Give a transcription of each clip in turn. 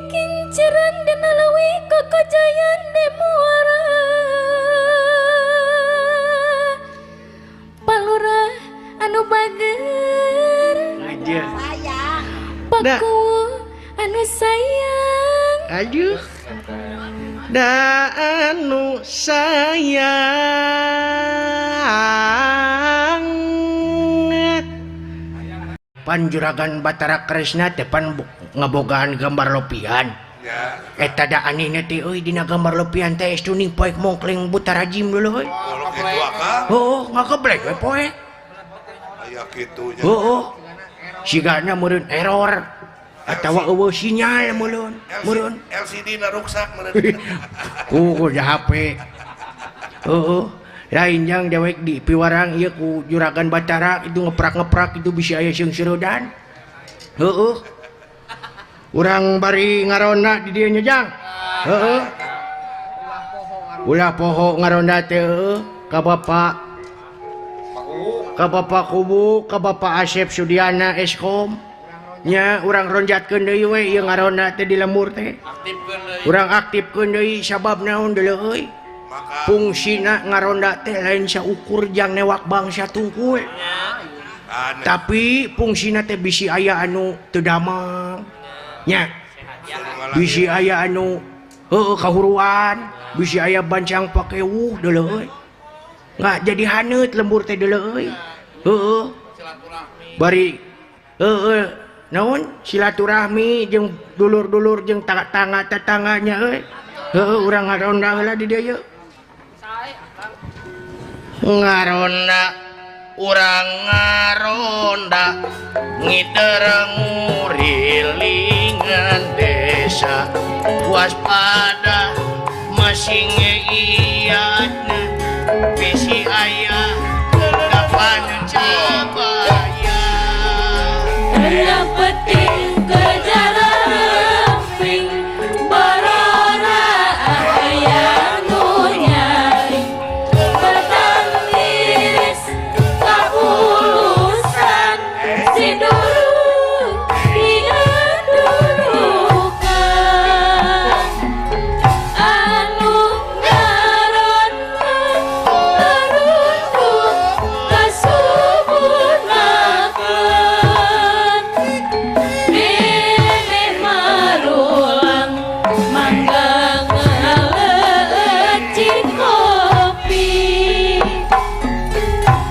Kinceran dina leuwi kakajayan di muara. Palurah anu bager. Sayang. Pakuwu anu sayang. Aduh. Da anu sayang. Pan Juragan Batara Kresna teh pan ngabogaan gambar lopian. Ya. Eta da anehna teh euy dina gambar lopian teh estu ning poek mongkleng buta rajim dulu euy. Kalau kitu akang. Heuh, ngageblek we poek. Aya kitunya. Heuh. Sigana meureun error atawa eueuh sinyal meureun. Meureun LCD na ruksak meureun. Ku HP. Heuh. Lain jang dewek di piwarang ieu ku Juragan Batara itu ngeprak-ngeprak itu bisa aya seungseureudan. Heueuh. Urang bari ngaronda di dieu nya jang. Heueuh. Ulah poho ngaronda teh heueuh ka Bapak Kubu, ka Bapak Asep Sudiana Eskom. Nya urang ronjatkeun deui we ieu ngaronda teh di lembur teh. Urang aktifkeun deui sabab naon deuleu euy. Fungsina ngaronda teh lain saukur jang newak bangsa tungkul. Tapi fungsina teh bisi aya anu teu damang. Nya. Bisi aya anu heueuh kahuruan, bisi aya bancang pakewuh deuleu euy. Nggak jadi haneut lembur teh deuleu euy. Heueuh. Bari heueuh naon silaturahmi jeung dulur-dulur jeung tetangga-tetangganya euy. Heueuh urang ngaronda heula di dieu yeuh. Ngaronda urang ngaronda ngiter ngurilingan desa waspada masing iyatna bisi aya kapan cabaya penting kejar remping barona aya nu nyaring petang tiris kapulusan siduru diadudukan anu ngaronda tarunduk kasuburnakeun memeh marulang mangga ngaleucit kopi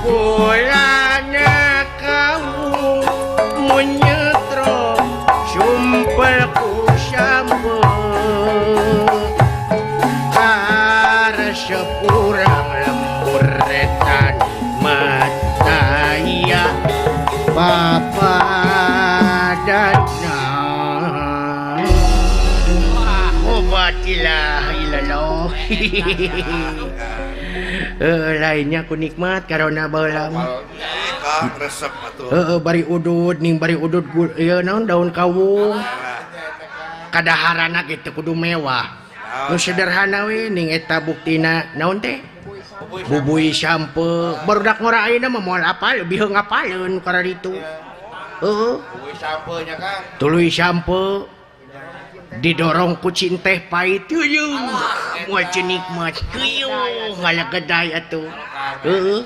Bolanya kau menyetro sumpel ku sampe karesep urang lembur retan mataya papadana obatilah ilallah. Lainnya ku nikmat karena baheula mah. Kang resep atuh. Heeh bari udud ning bari udud ieu naon daun kawung. Kadaharana kitu kudu mewah. Nu sederhana we ning eta buktina naon teh? Bubui sampe. Barudak ngora ayeuna mah moal apal lebih ngapaleun kararitu. Heeh. Bubui sampe nya Kang. Tuluy sampe didorong ku cinteh pahit yeuh. Moal teu nikmat. Yeuh ngalagedai atuh. Heeh.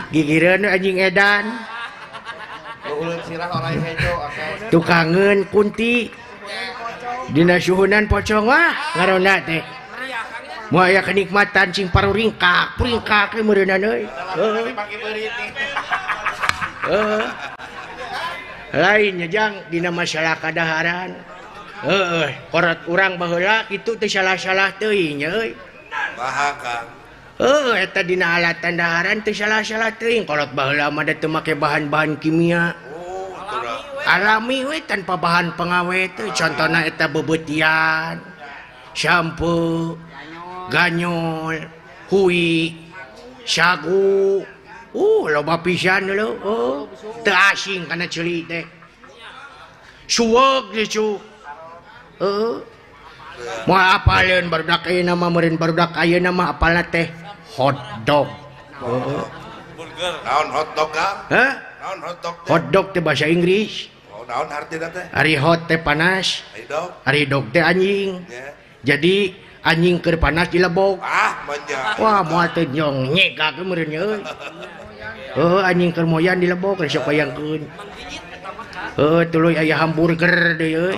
Gigireun anjing edan. Tukangeun kunti. Dina suhunan pocong wah ngaronda teh. Moal aya kenikmatan cing paruringkak, puringkak we meureunana euy. Heeh. Heeh. Lain nya jang dina masalah kadaharan. Heeh, korot urang baheula kitu teu salah-salah teuing nya euy. Maha Kang. Heuh eta dina alatan daharan teu salah-salah teuing kolot baheula mah da teu make bahan-bahan kimia. Oh, alami we tanpa bahan pengawet teh contona eta bebeutian, sampe, ganyol, hui, sagu. Loba pisan lho. Oh, teu asing kana ceuli teh. Suweug dicu. Heeh. Moal apaleun barudak ayeuna mah meureun barudak ayeuna mah apalna teh hot dog. Heeh. Burger. Naon hot dog Kang? Hah? Naon hot dog teh? Hot dog teh bahasa Inggris. Oh, naon hartina teh? Ari hot teh panas. Ari dog teh anjing. Jadi anjing keur panas dilebok. Ah, manja. Wah, moal teh nyong nyegak meureun euy. Heuh, anjing keur moyan dilebok sok bayangkeun. Heuh, tuluy aya hamburger deui euy.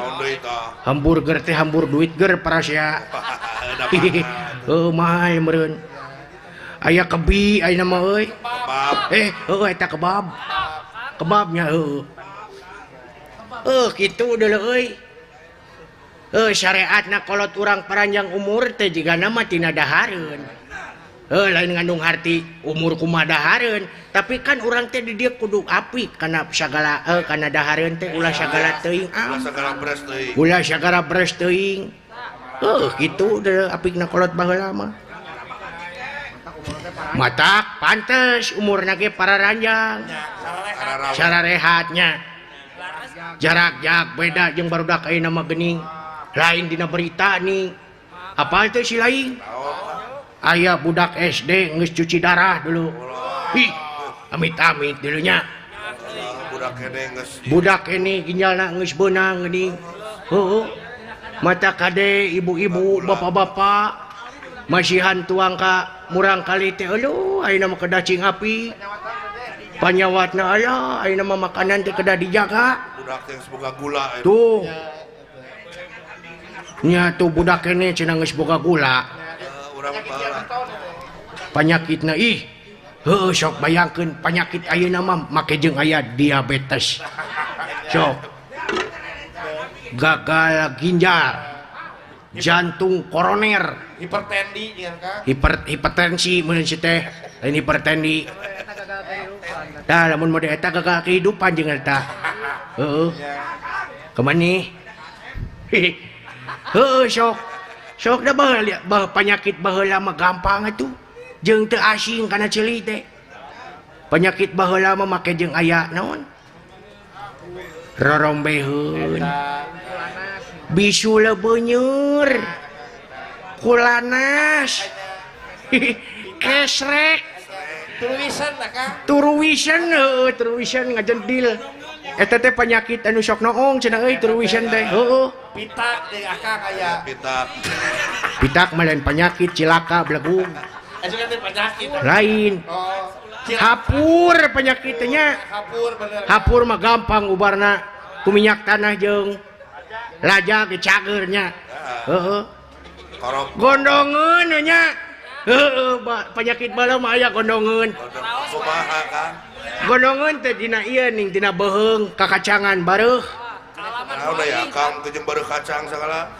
Hamburger teh hambur duit ger parasea. Heuh, mahal meureun. Aya kebi ayeuna mah euy. Kebab. Heuh eta kebab. Kebabnya heuh. Kitu deuleu euy. Syariatna kolot urang paranjang umur teh jigana mah tina dahareun. Lain ngandung harti umur kumaha dahareun, tapi kan urang teh di dieu kudu apik kana sagala kana dahareun teh ulah sagala teuing. Ulah sagala beres teuing. Ulah sagala beres teuing. Kitu deuleu apikna kolot baheula mah. Matak pantes umurna ge pararanjang. Sararehatnya. Jarak jak beda jeung barudak ayeuna mah geuning. Lain dina berita nih. Apal teh si lain? Aya budak SD geus cuci darah dulu. Ih, amit-amit dulunya. Budak ini ginjalna geus beunang geuning. Heuh. Mata kade ibu-ibu, bapak-bapak masihan tuang ka murang kali teh aduh ayeuna mah kedah cing api. Panyawatna aya ayeuna mah makanan teh kedah dijaga. Budak teh geus boga gula. Tuh. Nya tuh budak kene cenah geus boga gula. Panyakitna ih. Heuh sok bayangkeun panyakit ayeuna mah make jeung aya diabetes. Sok. Gagal ginjal, jantung koroner, hipertendi jeung Kang. Hipertensi mun si teh, lain hipertendi. Tah lamun mode eta gagal kehidupan jeung eta. Heuh. Kemana? Heuh sok. Sok da baheula penyakit baheula mah gampang atuh. Jeung teu asing kana ceuli teh. Penyakit baheula mah make jeung aya naon? Rorombeheun. Bisu lebenyeur. Kulanas. Kesrek. Turuwisan lah Kang. Turuwisan heuh, turuwisan ngajentil. Eta teh penyakit anu sok noong cenah euy turuwisan teh. Heueuh. Pitak deui akang aya. Pitak. Pitak mah lain penyakit cilaka belegung. Eta teh penyakit. Lain. Oh. Hapur penyakitnya. Hapur bener. Hapur mah gampang ubarna ku minyak tanah jeung laja ge cageurnya. Heueuh. Gondongeun nya. Heueuh penyakit baheula mah aya gondongeun. Kumaha Kang? Gondongeun teh dina ieu ning dina beuheung kakacangan bareuh. Naon aya Kang teh jeung bareuh kacang sagala?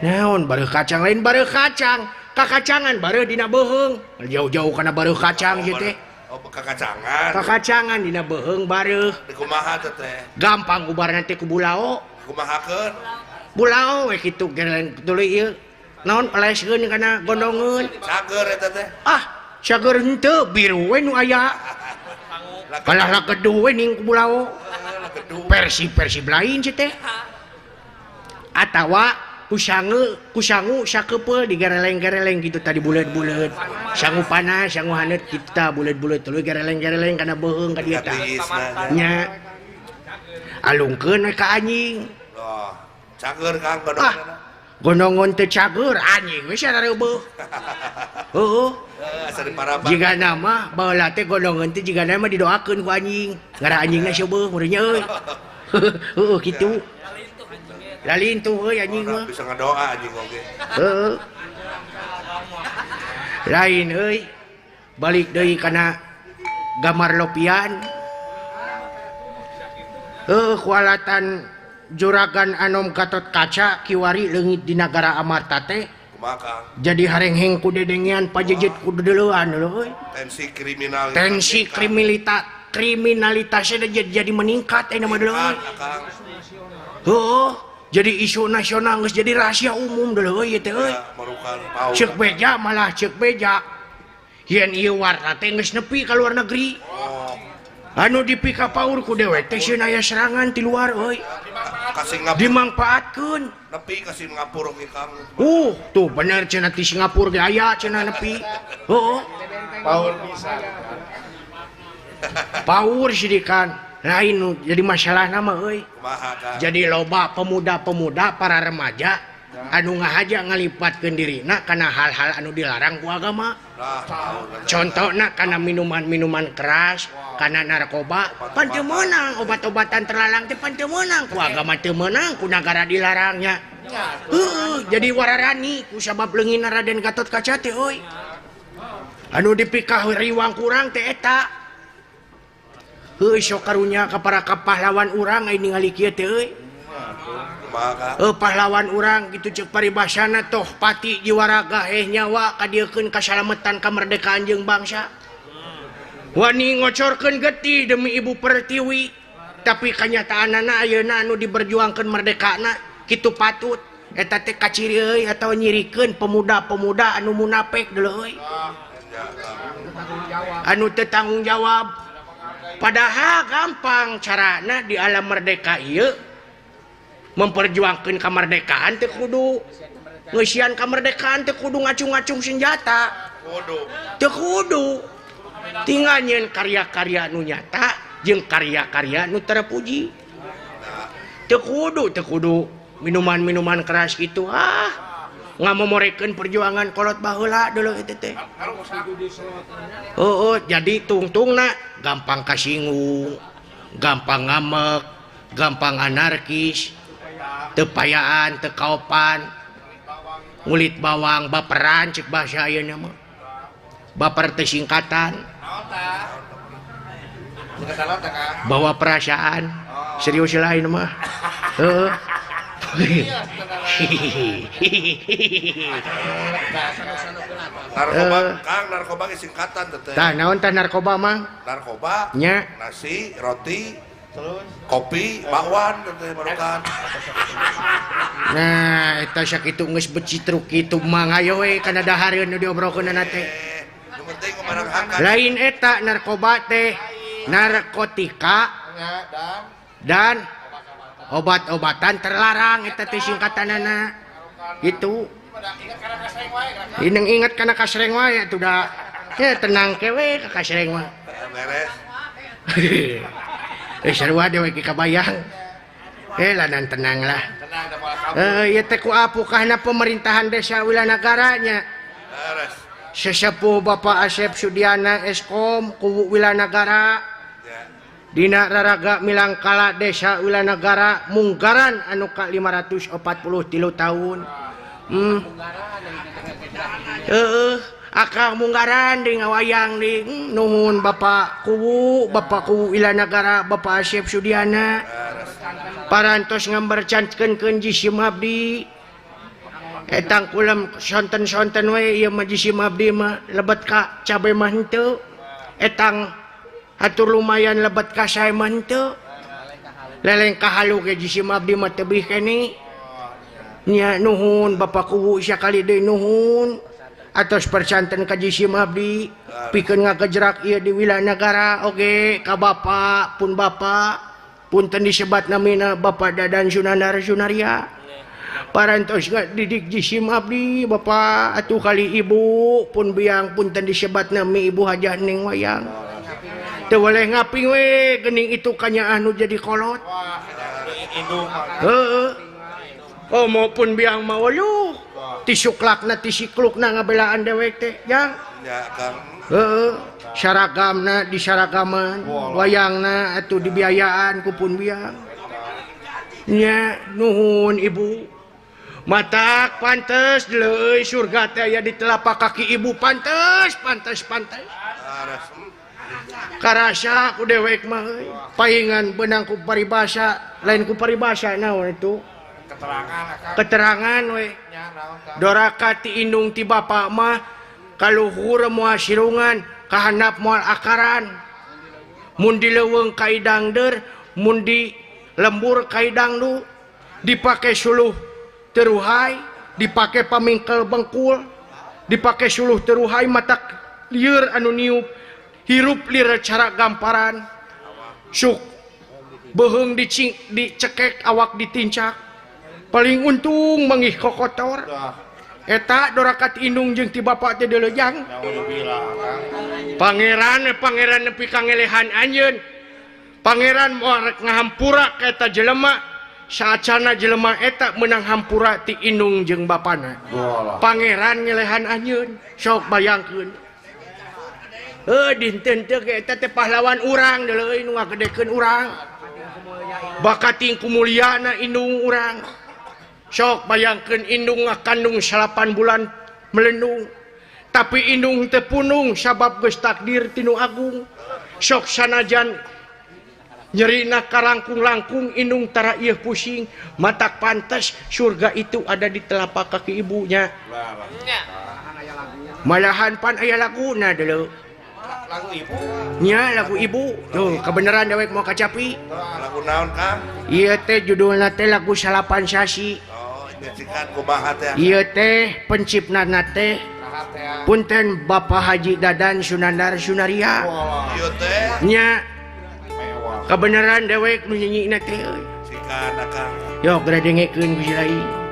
Naon bareuh kacang lain bareuh kacang, kakacangan bareuh dina beuheung. Jauh-jauh kana bareuh kacang ieu teh. Oh, kakacangan. Kakacangan dina beuheung bareuh. Kumaha teh teh? Gampang ubarna teh ku bulao. Kumahakeun? Bulao we kitu gelen tuluy ieu. Naon oleskeun kana gondongeun. Cager eta teh. Ah, cager henteu biru we nu aya. Kalah lageduh we ning ku bulao. Persi-persi lain sih teh. Atawa kusangu sakepeul digereleng-gereleng gitu tadi buleut-buleut. Sangu panas, sangu haneut kita buleut-buleut tuluy gereleng-gereleng kana beuheung ka dieu tah. Nya. Alungkeun we ka anjing. Oh, cager Kang gondongan. Gondongon teu cager anjing we sareubeung. Heueuh. Jigana mah baheula teh gondongan teh jigana mah didoakeun ku anjing. Ngara anjingna seubeung meureun nya euy. Heueuh kitu. Lalintuh euy anjing mah. Bisa ngadoa anjing oge. Heueuh. Lain euy. Balik deui kana gambar lopian. Heueuh kualatan Juragan Anom Gatot Kaca kiwari leungit di nagara Amarta teh. Jadi harengheng ku dedengean pajejet ku deuleuan euy. Tensi kriminal. Tensi kriminalitasnya jadi meningkat ayeuna mah deuleu. Heueuh, jadi isu nasional geus jadi rahasia umum deuleu euy teh euy. Ceuk beja malah ceuk beja. Yen ieu warta teh geus nepi ka luar negeri. Anu dipika paur ku dewek teh sieun aya serangan ti luar euy. Dimangpaatkeun. Nepi ka Singapura ge Kang. Tuh bener cenah ti Singapura ge aya cenah nepi. Heueuh. Paur bisa. Paur sidikan. Lain jadi masalah nama euy. Jadi loba pemuda-pemuda para remaja anu ngahaja ngalipatkeun dirina kana hal-hal anu dilarang ku agama. Contohna kana minuman-minuman keras, kana narkoba, pan teu meunang obat-obatan terlarang teh pan teu meunang ku agama teu meunang ku nagara dilarangnya. Heueuh, jadi wararani ku sabab leungina Raden Gatotkaca teh euy. Anu dipikah riwang kurang teh eta. Heuh sok karunya ka para pahlawan urang aya ningali kieu teh euy. Pahlawan urang gitu cek paribasana toh pati jiwaraga heh nyawa kadieukeun kasalametan kamerdekaan jeung bangsa. Wani ngocorkeun getih demi Ibu Pertiwi, tapi kanyataanana ayeuna anu diberjuangkeun merdekana kitu patut eta teh kaciri euy atawa nyirikeun pemuda-pemuda anu munafik deuleu euy. Anu teu tanggung jawab. Padahal gampang carana di alam merdeka ieu memperjuangkan kemerdekaan teu kudu ngeusian kemerdekaan teu kudu ngacung-ngacung senjata. Teu kudu. Tinggal nyeun karya-karya nu nyata jeung karya-karya nu terpuji. Teu kudu minuman-minuman keras gitu ah. Ngamomorekeun perjuangan kolot baheula deuleu eta teh. Oh, jadi tungtungna gampang kasinggung, gampang ngamek, gampang anarkis, teu payaan, teu kaopan, ngulit bawang baperan cek bahasa ayeuna mah. Baper teh singkatan. Bawa perasaan. Serius lain mah. Heeh. Narkoba, Kang, narkoba ge singkatan teh. Tah naon tah narkoba mah? Narkoba, nya, nasi, roti, terus kopi, bakwan teh barukan. Nah, eta sakitu geus becitruk kitu mah ayo we kana dahareun nu diobrolkeunana teh. Nu penting kumarang hakan. Lain eta narkoba teh, narkotika dan obat-obatan terlarang eta teh singkatanana gitu. Ineng inget kana kasreng wae atuh da. Ya tenang kewe ka kasreng mah. Beres. Sarua dewe ki kabayang. Lanan tenang lah. Ieu teh ku apukahna pemerintahan desa Wilanagara nya. Beres. Sesepuh Bapak Asep Sudiana Eskom kuwu Wilanagara. Dina raraga milangkala desa Wilanagara munggaran anu ka 543 tahun. Akang munggaran di ngawayang di nuhun Bapak Kuwu Wilanagara Bapak Asep Sudiana. Parantos ngambercankeun jisim abdi. Etang kulem sonten-sonten we ieu mah jisim abdi mah lebet ka cabe mah henteu. Etang atur lumayan lebet ka sae mah henteu. Leleng ka halu ge jisim abdi mah tebih keneh. Nya nuhun Bapak Kuwu sakali deui nuhun atos percanten ka jisim abdi pikeun ngagejrak ieu di Wilanagara oge ka Bapak pun Bapak punten disebat namina Bapak Dadan Sunanar Sunaria. Parantos didik jisim abdi Bapak atuh kali Ibu pun biang punten disebat nami Ibu Hajah Ning Wayang. Teu boleh ngaping we geuning itu kanyaah nu jadi kolot. Heeh. Oh maupun biang mah waluh ti suklakna ti siklukna ngabelaan dewek teh jang. Heeh, saragamna disaragaman, wayangna atuh dibiayaan ku pun biang. Nya nuhun Ibu. Matak pantes deuleu surga teh aya di telapak kaki Ibu pantes pantes pantes. Karasa ku dewek mah euy. Paingan beunang ku paribasa, lain ku paribasa naon itu? Keterangan we. Doraka ti indung ti bapa mah kaluhur moal sirungan, kahandap moal akaran. Mun di leuweung ka idangdeur, mun di lembur ka idangdu, dipake suluh teruhai, dipake pamingkel bengkul, dipake suluh teruhai matak lieur anu niup, hirup lir cara gamparan. Suk beuheung dicekek awak ditincak. Paling untung mangih kokotor. Eta dorakat indung jeung ti bapa teh deulejang. Pangeran pangeran nepi ka ngelehan anjeun. Pangeran moal rek ngahampura ka eta jelema saacana jelema eta meunang hampura ti indung jeung bapana. Pangeran ngelehan anjeun, sok bayangkeun. Heuh dinten teh ge eta teh pahlawan urang deuleu nu ngagedekeun urang. Bakating kumuliana indung urang. Sok bayangkeun indung ngakandung 8 bulan melendung. Tapi indung teu punung sabab geus takdir ti nu agung. Sok sanajan nyerina karangkung-langkung indung tara ieu pusing, matak pantes surga itu ada di telapak kaki ibunya. Malahan pan aya laguna deuleu. Lagu ibu. Nya lagu ibu. Tuh kebenaran dewek mau kacapi. Lagu naon Kang? Ieu teh judulna teh lagu Salapan Sasi. Oh, nyaksikan kumaha teh. Ieu teh penciptana teh punten Bapak Haji Dadan Sunandar Sunaria. Ieu teh. Nya kebenaran dewek nu nyanyi na teh euy. Sikan Akang. Yo geura dengekeun ku si lain.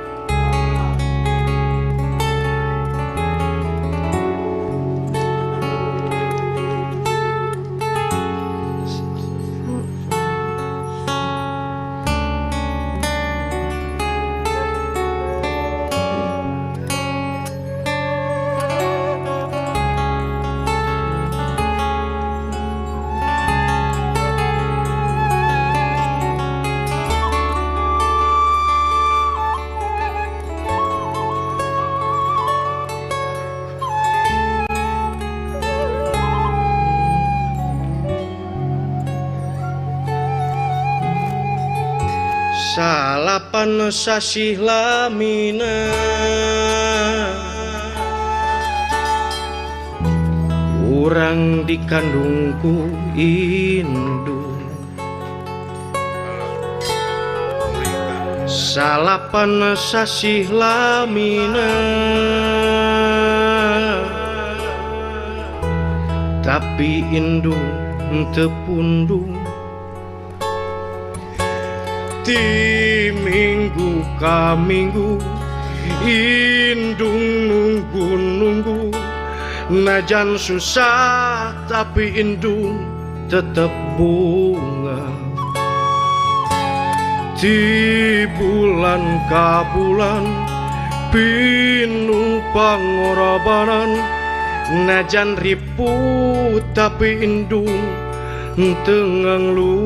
Salapan sasih lamina urang dikandungku indung. Salapan sasih lamina tapi indung teu pundung. Ti minggu ka minggu indung nunggu-nunggu, najan susah tapi indung tetep bunga. Ti bulan ka bulan pinuh pangorbanan, najan riput tapi indung teu nganglu.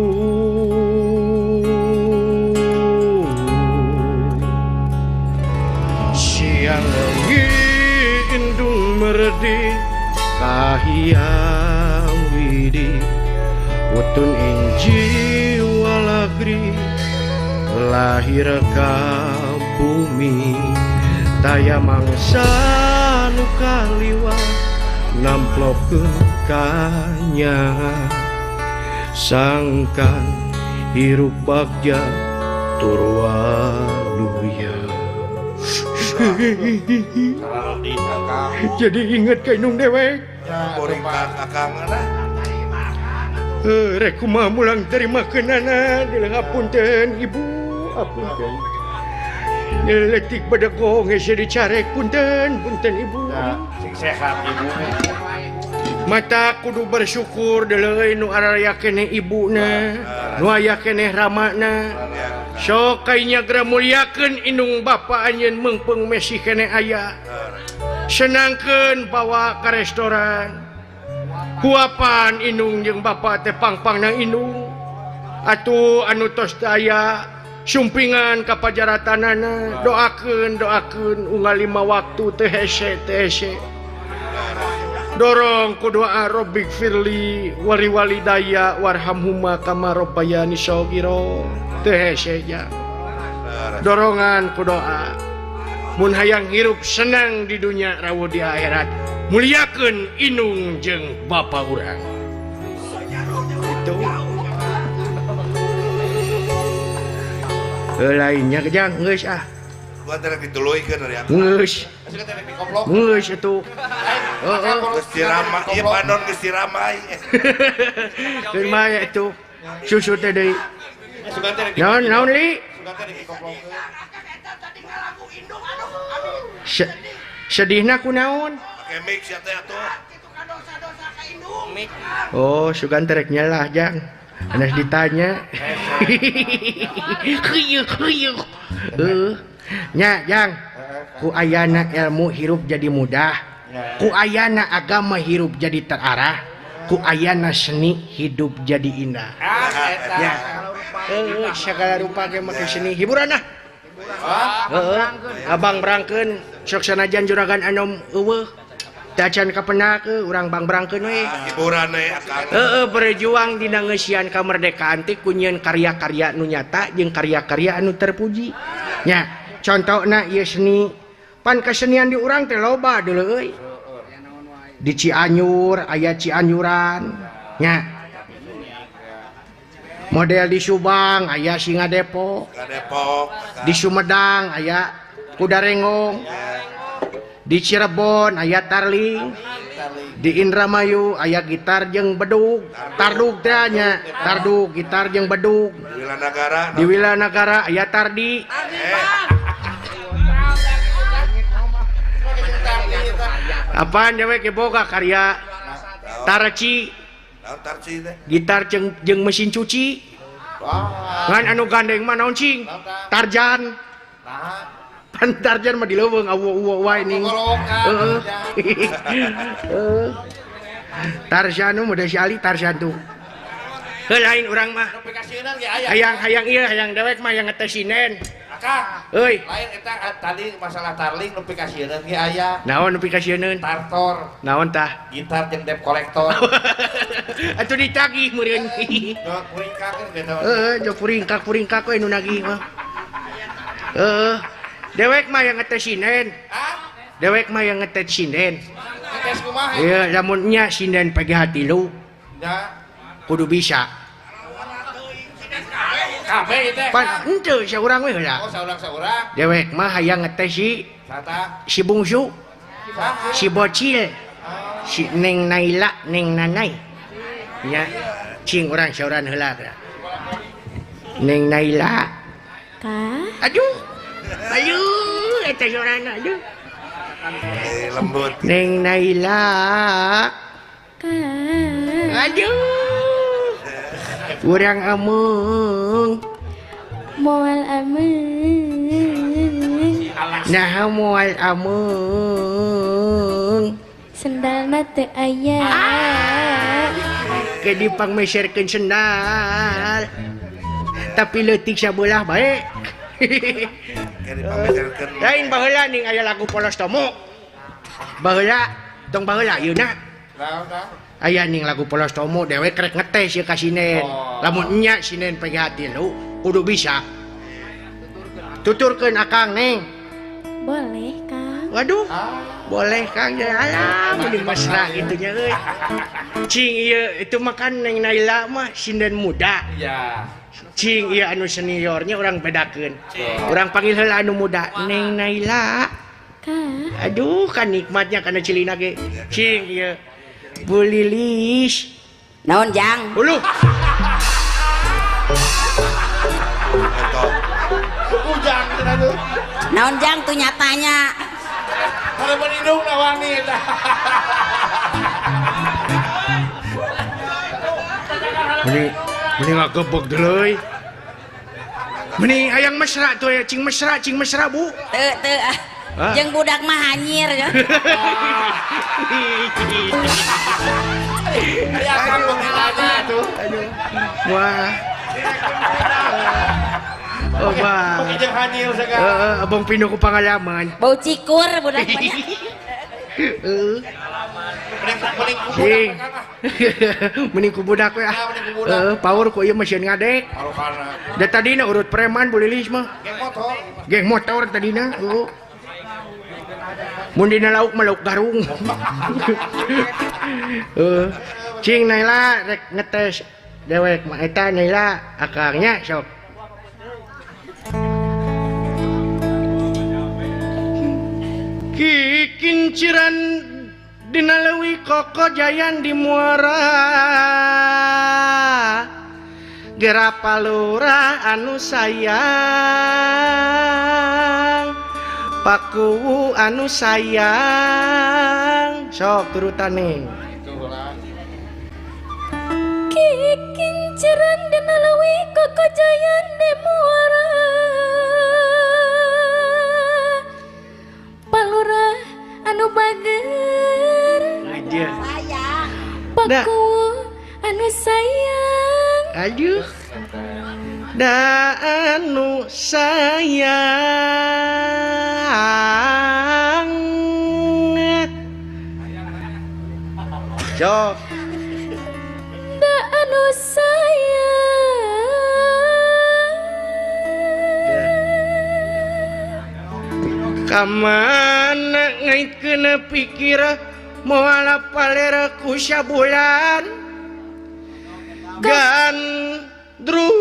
Siang lagi indung merdi kahiyang widi, utun inji walagri lahir ka bumi, taya mangsa nu kaliwat namplokeun kanya, sangkan hirup bagja tur waluya. Jadi inget ka indung dewek. Rek kumaha mulang terima keunana deuleu hapunten ibu, hapunten. Leutik bedegong hese dicarek punten, punten ibu. Sing sehat ibu. Mata kudu bersyukur deuleu nu araya keneh ibuna, nu aya keneh ramana. Sok kainya geura mulyakeun indung bapa anjeun meungpeung mesih keneh aya. Senangkeun bawa ka restoran. Huapan indung jeung bapa teh pangpangna indung. Atuh anu tos teu aya sumpingan ka pajaratanana, doakeun doakeun unggal 5 waktu teu hese teu hese. Dorong ku doa Rabbik firli wali walidaya warhamhuma kama rabbayani shaghira. Teu hese nya. Dorongan ku doa. Mun hayang hirup senang di dunia rawuh di akhirat, muliakeun indung jeung bapa urang. Itu. Lainnya kejang geus ah. Gua teh rek dituluykeun ari aku. Geus. Geus atuh. Heeh. Geus dirama, ieu panon geus diramai. Keur mah atuh. Susu teh deui. Naon naon li? Sedihna ku naon? Pake mix ya teh atuh. Oh, sugan teh rek nyelah jang. Anas ditanya. Huyuh huyuh. Heuh. Nya jang. Ku ayana ilmu hirup jadi mudah. Ku ayana agama hirup jadi terarah. Ku ayana seni hidup jadi indah. Ya. Heuh, sagala rupa ge make seni hiburan ah. Heeh. Abang berangkeun sok sanajan juragan anom eueuh. Teu acan kapenak urang bang berangkeun we. Hiburan we akang. Heeh, berjuang dina ngeusian kamerdekaan teh ku nyieun karya-karya nu nyata jeung karya-karya anu terpuji. Nya, contona ieu seni. Pan kesenian di urang teh loba deuleu euy. Di Cianjur aya Cianjuran nya. Model di Subang aya Singa Depok. Di Sumedang aya Kuda Renggong. Di Cirebon aya Tarling. Di Indramayu aya gitar jeung bedug. Tardug teh nya, tardug gitar jeung bedug. Di Wilanagara aya Tardi. Apaan dewek ge boga karya Tarci. Gitar jeung mesin cuci. Ngan anu gandeng mah naon cing? Tarjan. Pan Tarjan mah di leuweung awu-awu wae ning. Heeh. Tarjan nu mudah si Ali Tarjan tuh. Heuh lain urang mah. Hayang-hayang ieu hayang dewek mah hayang ngetes sinen. Akang. Euy. Lain eta tadi masalah tarling nu pikasieun ge aya. Naon nu pikasieun? Tartor. Naon tah? Gitar jeung debt collector. Atuh ditagih meureun. Jok puringkak gitu. Heeh, jok puringkak-puringkak we nu nagih mah. Heeh. Dewek mah yang ngetes sinden. Hah? Dewek mah yang ngetes sinden. Ngetes kumaha? Iya, lamun nya sinden PGH 3. Nya kudu bisa. Kabeh teh. Pan henteu saurang we heula. Oh, saurang-saurang. Dewek mah hayang ngetes si Sata. Si bungsu. Si bocil. Si Neng Naila, Neng Nanai. Nya cing urang sauran heula. Neng Naila. Ka. Aduh. Aduh, eta sorana aduh. Lembut. Neng Naila. Ka. Aduh. Urang amung. Moal amung. Nah moal amung. Sendalna teu aya. Ke dipangmeserkeun sendal. Tapi leutik sabelah bae. Lain baheula ning aya lagu Polos Tomo. Baheula tong baheula yeuna. Aya ning lagu Polos Tomo dewek rek ngetes ieu ka sinen. Lamun nya sinen PGH 3 kudu bisa. Tuturkeun akang Neng. Boleh, Kang. Waduh. Boleh Kang ya alah mending mesra kitu nya euy. Cing ieu itu mah kan Neng Naila mah sinden muda. Iya. Cing ieu anu seniornya urang bedakeun. Urang panggil heula anu muda Neng Naila. Ka. Aduh kan nikmatnya kana cilina ge. Cing ieu Bu Lilis. Naon jang? Uluh. Ujang cenah tuh. Naon jang tuh nyatanya. Harapan hidung nawani eta. Meni meni ngagebeg deuleuy. Meni hayang mesra tuh ya, cing mesra Bu. Teu teu ah. Jeung budak mah hanyir ya. Aya kang nanya tuh. Aduh. Wah. Oh, bah. Jeung hanyir segala. Heeh, abang pinu ku pangalaman. Bau cikur budak mah. Heeh. Mending ku budak we ah. Heeh, power ku ieu mah sieun ngadek. Da tadina urut preman Bu Lilis mah. Geng motor. Geng motor tadina, heuh. Mun dina lauk mah lauk garung. Heuh. Cing Naila rek ngetes dewek mah eta Naila akangnya sok. Kikinciran dina leuwih koko jayan di muara. Gera palura anu sayang. Paku anu sayang. Sok turutane. Kikinciran kokojayan di muara Palurah anu bager sayang Pakuwu anu sayang aduh da anu sayang sok da anu sayang kamana ngaitkeun pikir moal paler ku sabulan gandrung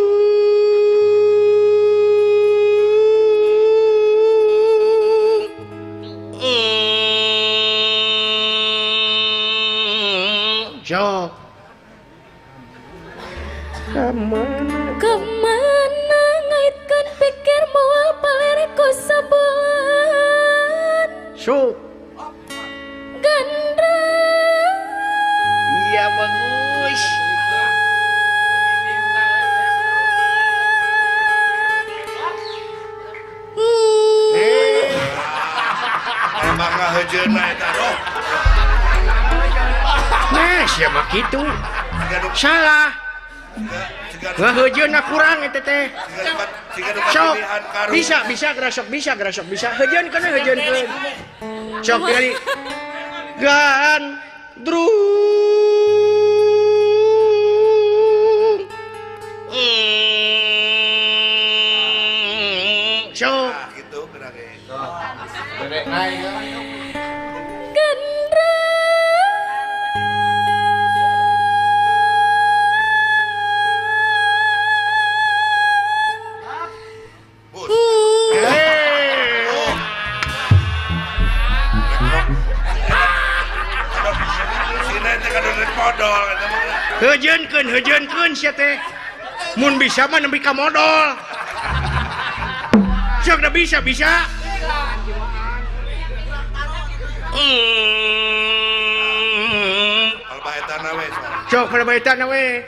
sok kamana ngaitkeun pikir moal paler ku sabulan sok gandrung iya bagus. Emang ngahejeuna eta roh. Nah, siapa kitu? Salah. Ngahejeuna kurang eta teh. Sok bisa bisa gerasok bisa gerasok bisa. Heujeunkeun heujeunkeun. Sok kali. Gandrung. Sok gitu gerak ge. Derek naik. Heujeunkeun heujeunkeun sia teh. Mun bisa mah nepi ka modol. Sok da bisa bisa. Palbaetana we. Sok palbaetana we.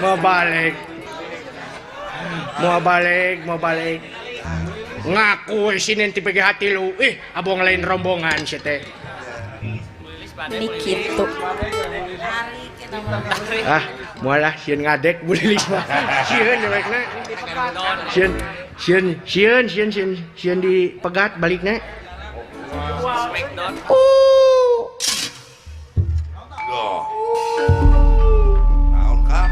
Mau balik. Mau balik, mau balik. Ngaku sini ti PG hati lu. Ih, abong lain rombongan sia teh. Ini kitu. Ah, moal lah sieun ngadek Bu Lilis mah. Sieun dewekna. Sieun sieun sieun sieun sieun sieun dipegat balikna. Oh. Loh. Naon kap?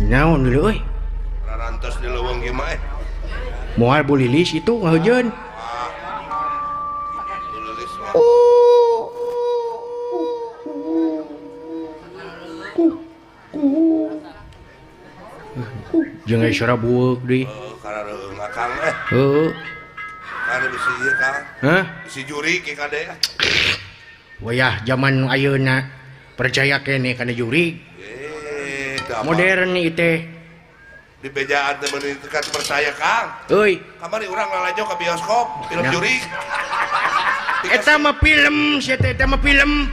Naon dulu euy? Rarantos di leuweung ieu mah. Moal Bu Lilis itu ngahujeun. Bu Lilis mah. Jeung aya suara bueuk deui. Karareueung akang eh. Heuh. Kade bisi ieu Kang. Hah? Bisi juri ke kade. Wayah zaman ayeuna percaya keneh kana jurig. Modern ieu teh. Di bejaan teh meuni teu percaya Kang. Euy, kamari urang lalajo ka bioskop film nah. Jurig. Eta mah film sia teh, eta mah film.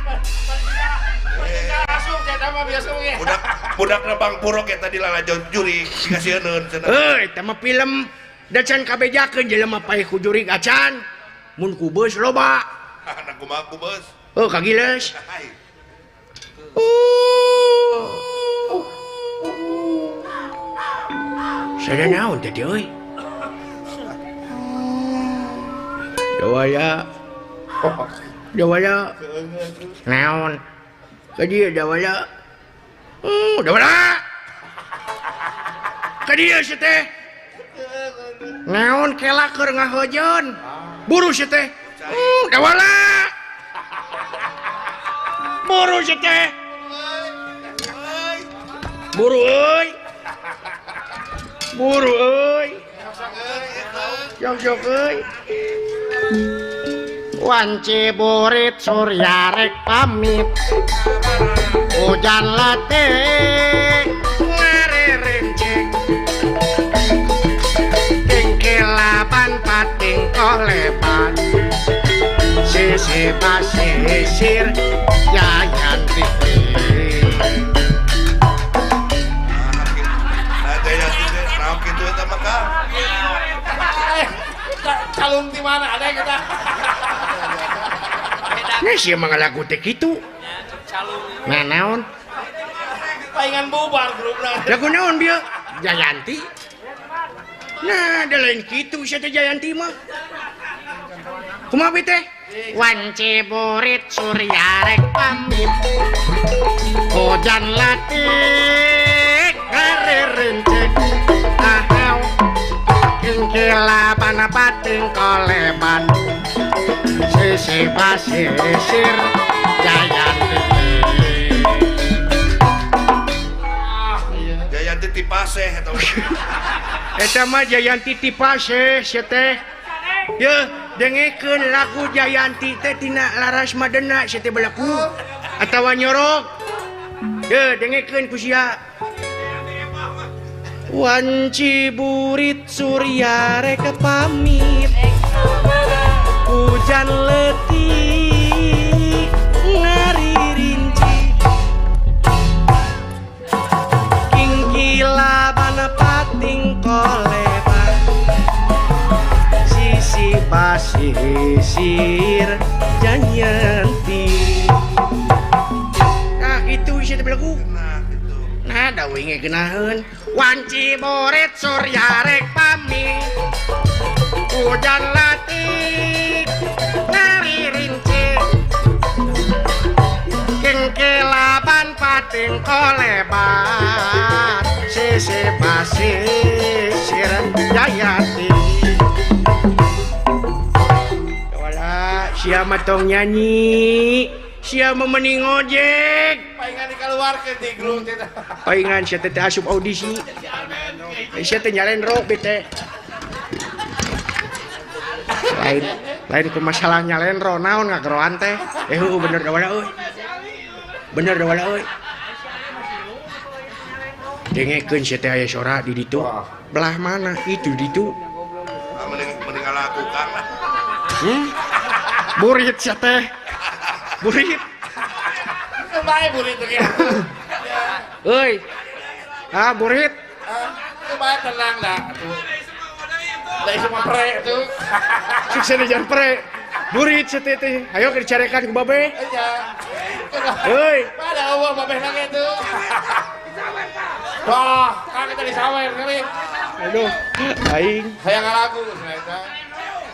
Budak budak Bang Purok eta di lalajo jurig dikasieun cenah. Euy, eta mah film da can kabejakeun jelema paeh ku jurig acan. Mun ku beus loba. Anak kumaha ku beus? Heuh kagileus. Sada naon teh euy? Dawaya. Dawaya. Naon? Ka dieu dawaya. Dawaya. Ka dieu sia teh. Naon kela keur ngahojeun. Buru sia teh. Dawala. Buru sia teh. Buru euy. Buru euy. Sok-sok euy. Wanci burit surya rek pamit. Hujan latih ngarerenceng. Kengkelapan pating kolepan. Si Sisi pasisir Jayanti. Nah, Jayanti teh naon kitu eta mah Kang? Calung di mana ada kita? Nah, sia mah ngalagu teh kitu. Nah, naon? Palingan bubar grupna. Lagu naon bieu? Jayanti. Nah, ada lain kitu sia teh Jayanti mah. Kumaha bi teh? Wanci burit surya rek pamit. Hujan latik ngarirencek. Ahau kingkilaban pating koleban. Sisi pasisir Jayanti. Jayanti tipaseh eta. Eta mah Jayanti tipaseh sia teh. Yeuh, dengekeun lagu Jayanti teh tina laras madena sia teh belaku atawa nyorok. Yeuh, dengekeun ku sia. Wanci burit surya rek pamit. Hujan letik ngaririnci. Kingkilaban pating koleban. Sisi pasisir Jayanti. Nah itu isi teh belagu. Nah, gitu. Nah da wingi geunaheun. Wanci boret surya rek pamit. Hujan latik ngaririnci. Kingkilaban pating koleban. Sisi pasisir Jayanti. Wala, sia mah tong nyanyi, sia mah mending ngojek. Palingan dikeluarkeun di grup teh. Palingan sia teh asup audisi. Sia teh nyalendro teh. Lain lain ku masalah nyalendro naon ngageroan teh. Heueuh bener da wala euy. Bener da wala euy. Dengekeun sia teh aya sora di ditu. Belah mana itu ditu? Ah, mending mending ngalakukan lah. Burit sia teh. Burit. Kumaha burit teh? Euy. Ah, burit. Kumaha tenang dah atuh. Da ieu mah pre tuh. Sukses jangan pre. Burit sia teh teh. Ayo keur dicarekan ku babe. Nya. Euy. Pada eueuh babeh na ge tuh. Wah, kan kita disawer kali. Aduh, aing Hayang ngalagu cenah eta.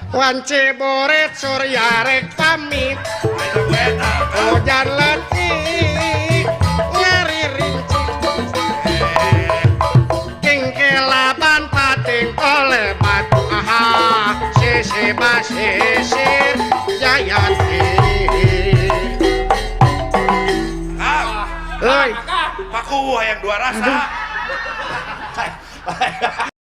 Wanci boret surya rek pamit. Hujan letik ngaririnci. Kingkilaban pating koleban. Aha, sisi pasisir Jayanti. Kang, Euy, paku hayang dua rasa.